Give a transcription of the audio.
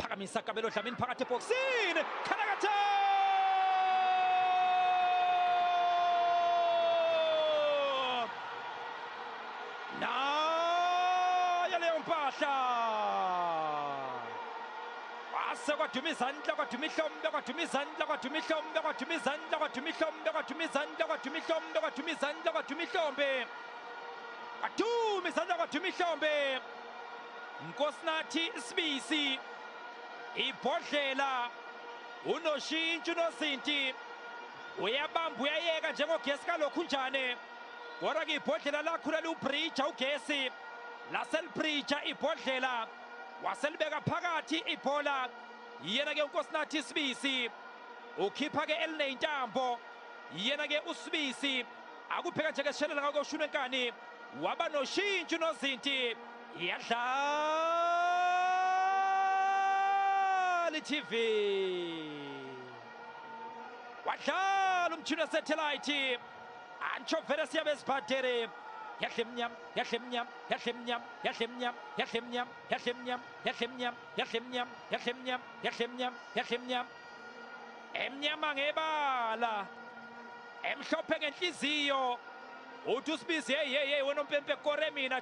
Phakamisa Kabelo Dlamini phakathi ebhokisini. Khalakatha! Nayo leyo mpahla. Kwase kwaduma izandla, kwaduma ihlombe, kwaduma izandla, kwaduma ihlombe, kwaduma izandla, kwaduma ihlombe, kwaduma izandla, kwaduma ihlombe, kwaduma izandla, kwaduma ihlombe. Kwaduma izandla, kwaduma ihlombe. Nkosinathi Sibisi ibhodlela unoshintsho unozinti uyabamba uyayeka njengogesi kalokhu njane kodwa ke ibhodlela lakhula liwubrija ugesi laselibrija ibhodlela waselibeka phakathi ibhola yena ke uNkosinathi Sibisi ukhipha ke elineyintambo yena ke uSibisi akupheka nje ke sishelela ngakho ushunwe nkani waba noshintsho unozinti yadlala i-TV wadlala umtshini wesetellite antsho vele siyabe sibhadere yadla emnyama yadla emnyama yadla emnyama yadla emnyama yadla emnyama yadla emnyama yadla emnyama yadla emnyama yadla emnyama yadla emnyama yadla emnyama emnyama ngebala emhlophe ngenhliziyo uthi usibizi hey hey hey wena umpempe kore mina.